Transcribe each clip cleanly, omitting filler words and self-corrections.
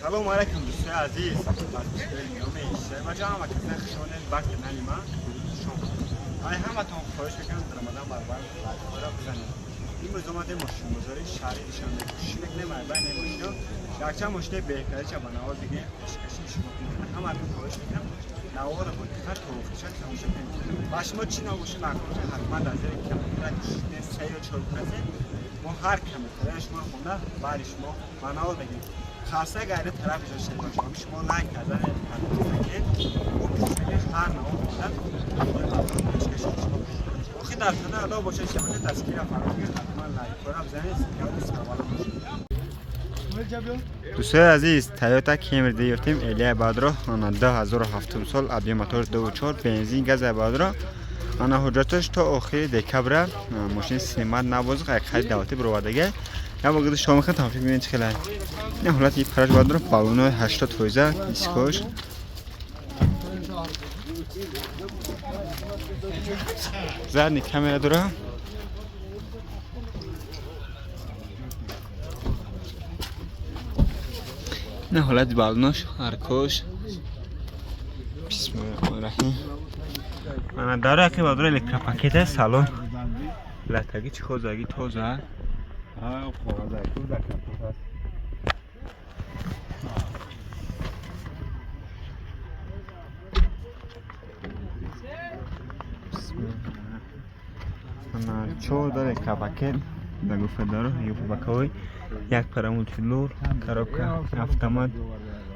Салом алейкум, дӯстои азиз, подписчикои Шербаҷон, ҳама касои хушомадед ба канали ман. Ай ҳаматон хоҳиш мекунам, Рамадан баробар лайкҳоро бизанед. Имрӯз омадем мошинбозори шаҳри Душанбе. Кӯшиш мекунем ай байни мошино якчанд мошинаи беҳтариша ба навор бигирем, пешкаши шумо кунем. Ҳаматон хоҳиш мекунам, наворро бо диққат то охириша тамошо кунед. Ба шумо чӣ набоши маъқул бошад, ҳатман дар зери комментария кӯшиш кунед се ё чор бинависед. Мо ҳар комментарияи шуморо хонда баъди шумо ба навор мегирем. Хаста гайри тарафи Шербаҷон, шумо лайк карданед, подписка кунед. Мо кӯшиш мекунем ҳар навор хонда пешкаши шумо кунем. Охир дар канал ало бошад, шабака дастгирӣ фаромӯш кунед, ҳатман лайкҳоро бизанед, савол бошед. Дӯстои азиз, Toyota Camry ёфтем, Элия Бадро, ана 2007 сол, объем мотор 2.4, бензин, газ Бадро. Ана ҳуҷҷаташ то охири декабра, мошини снимать набозиқ, як хари давлатӣ баровардага. Я бо гиди шумо мехоҳед тамошо бинед чӣ хеле. Ин ҳолати параш Бадро, баллонои 80%, дискош. Задний камера дора. Ин ҳолати баллонош, аркош. Бисмиллоҳир. Ана дар яке бадро электропакет, салон. Латаги чӣ хозаги тоза. А, қоғаза ку дар капот аст. Ана чор дар электропакет дар гуфта даро, юпбакой, як пара мультилур, коробка автомат,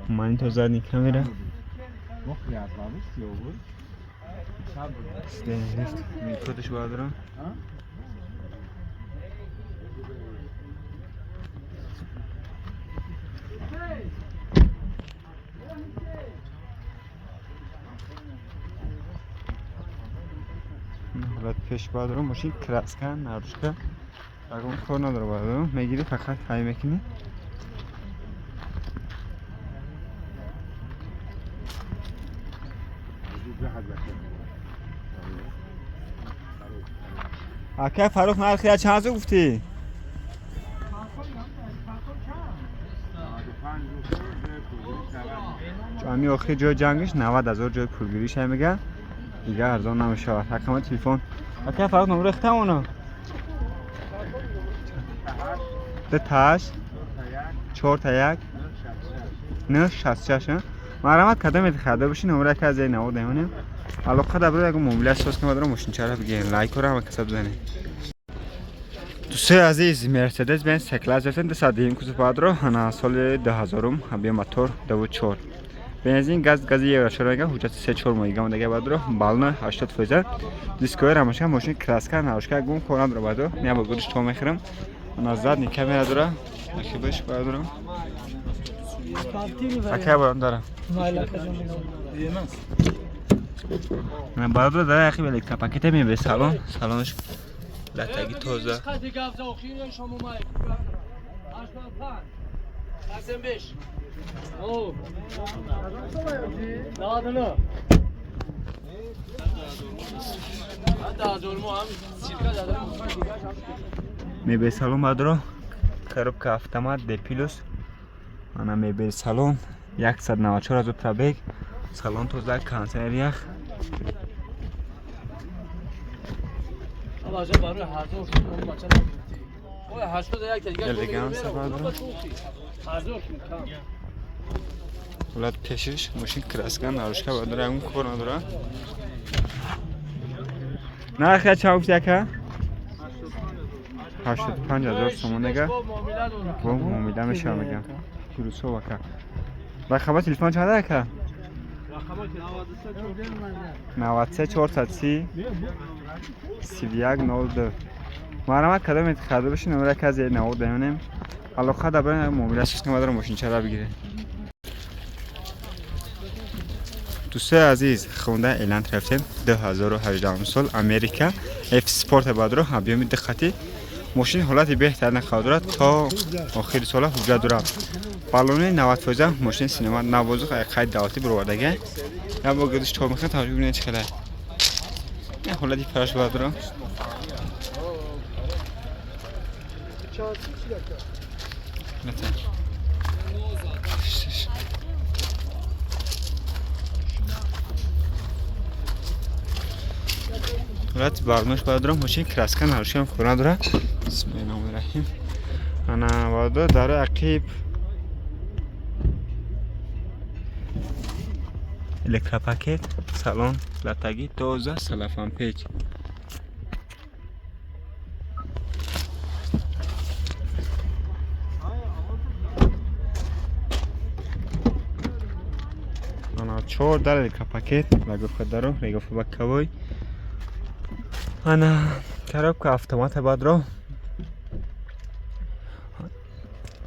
монитор, задний камера. Лифт, кодаш бардорам. Ҳолат пеш бардорам, мошин краска, наружка. Ягон кор надора бардорам, мегирӣ фақат ҳай мекунӣ. Ака Фарух, нархи я чанд зуд гуфтӣ? Ами охир ҷои ҷангиш 90 ҳазор ҷои пулгириш мега. Дига арзон намешавад. Рақами телефон. Ака Фарух, номро хитамоно. Ду таш чор та як нӯ шасту шаш. Марҳамат, кадомед харда бошӣ, номро яке аз навор демонем. Алоқа дар ягон муомила соз кунем, бадро мошинчаро бигирем. Лайкҳоро ҳама каса бизанед. Дӯстои азиз, Мерседес Бенз С-класс ёфтем, 201 кузов бадро, ана соли 2000, объем мотор 2.4. Бензин, газ, гази евро 4 мега, ҳуҷҷати 3-4 моҳига мондага бадро, баллони 80%, дискои рамаша, мошин краска, наружка, гум кор надора бадро. Я бо гудиш то мехӯрам. Ана задний камера дора, ахибаш бадро. Ака барам дара. Бадро дар ахиб электропакета мебе салон, салонаш латаги тоза. Мебел салон бадро, коробка автомат, D плюс. Ана мебел салон, 194 ҳазор пробег, салон тоза, кондиционер ях. Элеганса бадро. Ҳолат пешиш, мошин краска, наружка бадро, ягон кор надора. Нархи чанд гуфти ака? 85 ҳазор сомон мега. Бо муомила мешава мега. Курусов ака. Рақами телефон чанд ака? 93 430 31 02. Марҳамат, кадомед харда бошед, номер яке аз навор демонем. Алоқа дар барои муомила шиш надора, мошинчаро бигиред. Дӯстои азиз, Хонда Элантра рафтем, 2018 сол, Америка, F Sport бадро, объеми диққати мошин ҳолати беҳтар нақаб дорад, то охири сола ҳуҷҷат дорад. Баллони 90%, мошин снимать навозух, қайд давлатӣ баровардага. Я бо гирдиш то мехоҳед тамошо бинед чӣ хеле. Ин ҳолати параш бадро. Ҳолати баллонош бародаро, мошин краска нарушиам кор надора. Бисмиллоҳир-раҳмонир-раҳим. Ана бародаро, дарои ақиб электропакет, салон латагӣ тоза, салафанпеч. Ана 4 дар электропакет, лагофка даро, регофка боковой. Ана коробка автомата бадро.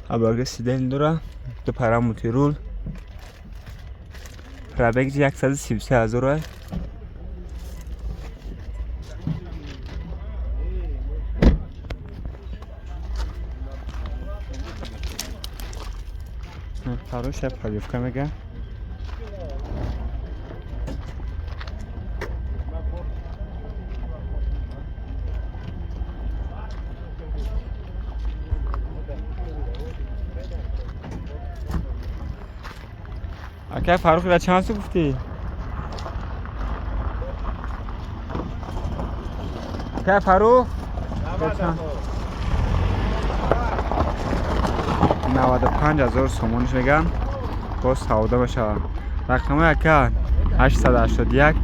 Абарга сидел дора, ду пара мультирул. Пробег 133 ҳазор. Фарош як полевка мега. Ака Фарух ра чанд су гуфтӣ? Ака Фарух? 95 ҳазор сомониш мегам, боз савдо мешавад. Рақамҳои ака 881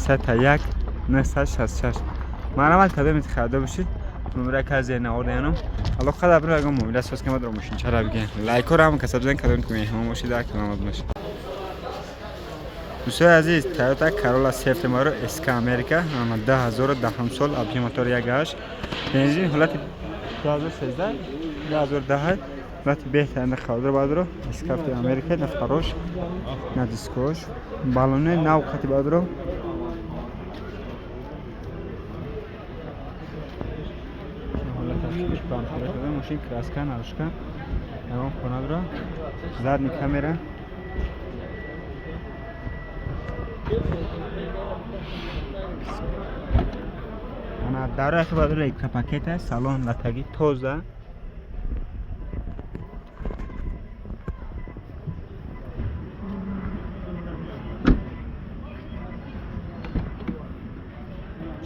31 966. Марҳамат, кадом харидор бошед, номери ака зери навор янам. Аллоҳ қадр бир ягон муомила соз кунад, ро мошинчара бигем. Лайкҳоро ҳам каса бизанед, кадом ки меҳмон бошед, дар каналот бошед. Дӯстои азиз, Toyota Corolla Safety Maro SK America 2010 сол, объем мотор 1.8, бензин, ҳолати 2013 2010, ҳолати беҳтарин харидор баъдро SK Америка, на фарош, на дискош, баллони нав қати баъдро. Мошин краска нарушка, ягон хона дора, задний камера. Ана дарои ақиб баъдро электропакета, салон латагӣ тоза.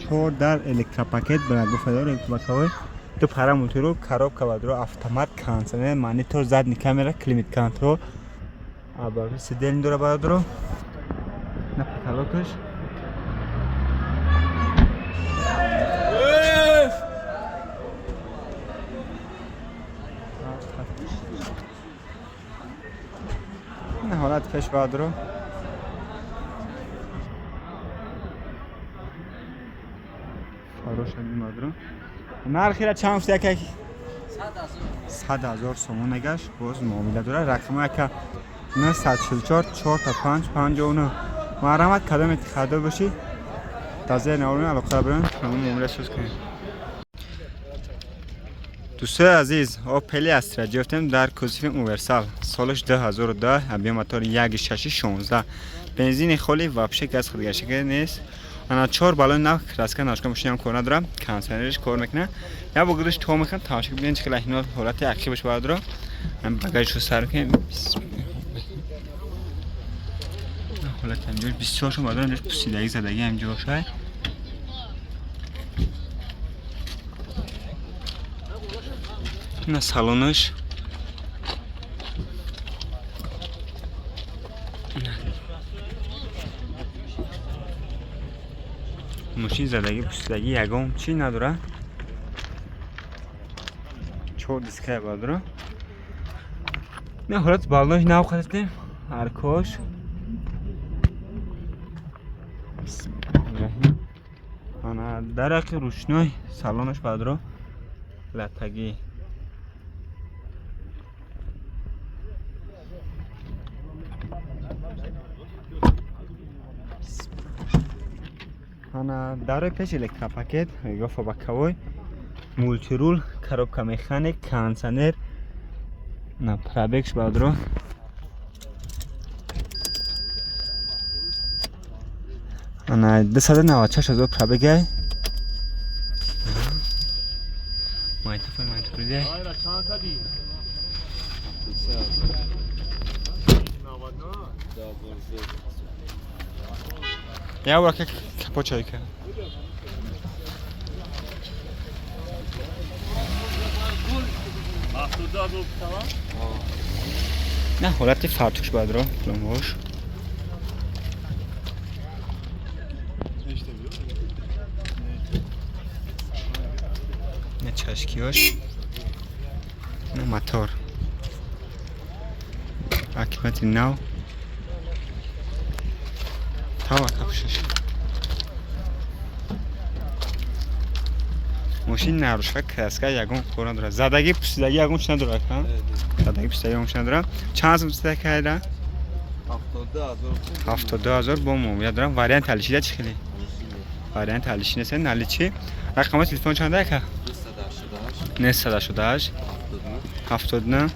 Чор дар электропакет, брагофадор электропакетҳои, ду пара мультирул, коробка баъдро автомат, кондиционер, монитор, задний камера, климат контрол, абарги сидельни дора баъдро, на потолокаш. На ҳолати пеш баъдро. Фарош ҳамин баъдро. Нархира чанд гуфти яка? 100 ҳазор сомон егаш, боз муомила дора. Рақамҳои ака 944 45 59. Марҳамат, кадоме харидор бошӣ, дар зери навор алоқа бирем, ҳамон муомила соз кунем. Дӯстои азиз, Opel Astra гирифтем дар кузови универсал, солаш 2010, объем мотор 1.6 16, бензини холи, вообще газ худгашика нест. Ана 4 баллон нав, краска нашка, мошинам кор надорам, кондиционериш кор мекунад. Я бо гудаш то мекунам, тамошо бинед, чӣ хела ино ҳолати ақибаш баъдро. Ам багажшо сар кунем. Ҳолати ҳамҷош бисёр шум баъдро, инҷош пусидагӣ задагӣ ҳамҷошай. На салонаш. Мошин задагӣ, пусидагӣ ягон чӣ надора. 4 диская баъдро. На ҳолати баллонош нав харидем, аркош. Бисмиллоҳир-раҳмон. Ана дарақи рӯшной салонаш баъдро латагӣ. Ана дарои пеш электропакет, гофа боковой, мультирул, коробка механик, кондиционер, на пробегш баъдро ана 296 ҳазор пробегай. Магнитофон, магнитофон. Я бор ка капот чой кард. На ҳолати фартуш бадро пломбош. На чашкиёш, на мотор. Акимати нав. Тава капшаш. Мошин нарушка, краска ягон кор надорад. Задаги пусидаги ягон чи надорад, ха? Задаги пусидаги ягон чи надорад. Чанд сум пусида кайда? 72,000 бо муомила дорам. Вариант ҳалишида чи хеле? Вариант ҳалиши нест, наличи. Рақами телефон чанд ака? 988 79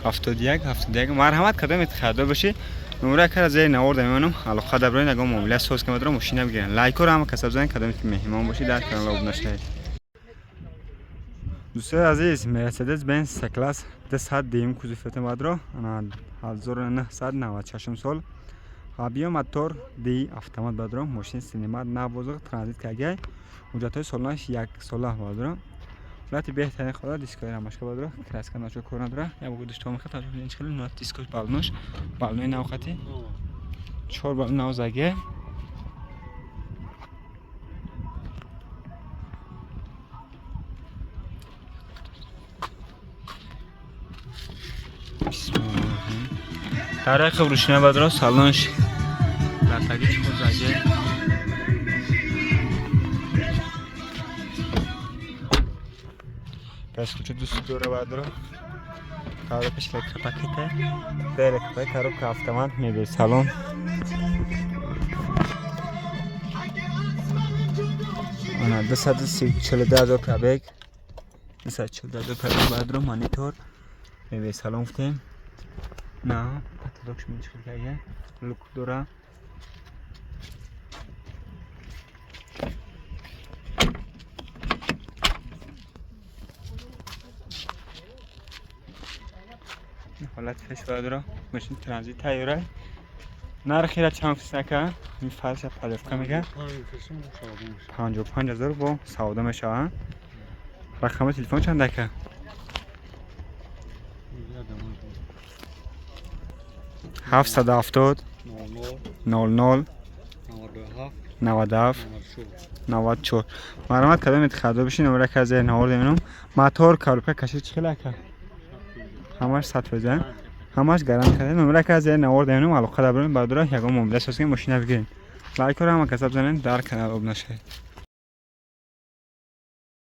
71 71. Марҳамат, кадом харидор бошӣ, номера кара зери навор мемонам, алоқа даброин, ягон муомила соз кама дорам, мошина бигиран. Лайкҳоро ҳама каса бизанед, кадоме ки меҳмон бошӣ, дар канал обуна шавед. Дӯстои азиз, Мерседес Бенз С класс 200 дуюм кузов бадро, 1996 сол, объем мотор ди автомат бадро, мошин синема навозиқ транзит кагай, ҳуҷҷатҳои солонаш як сола бадро. Ҳолати беҳтарин хола, дискои рамашка бадро, краска начо кор надора. Як бо душто мехоҳад таҷриба кунед, хеле нуат дискош, балнош, балнои навхати, чор бал нав заге. Тариқи рӯшна бадро, салонш латаги чӣ заге. Пас дӯст дора бадро. Коробкаш электропакета. Электропакет, коробка автомат, мебел салон. Ана 242,000 пробег. 242,000 пробег бадро, монитор. Мебел салон гуфтем. На, потолокш мечхел кага. Люк дора. Ҳолат феш дора. Мошин транзит тайёра. Нархи ра чанд фиснака? Ин фарша палевка мега. 55,000 бо савдо мешавад. Рақами телефон чанд ака? 770 00 97 94. Марҳамат, кадом харидор бошӣ, номера ка зери навор мемонам. Мотор, коробка, каши чӣ хел ака? Ҳамаш 100%. Ҳамаш гарант карда. Номера ка зери навор мемонам, алоқа дабарем бардора, ягон муомила соз кунем, мошина бигирем. Лайкҳоро ҳама каса бизанед, дар канал обуна шавед.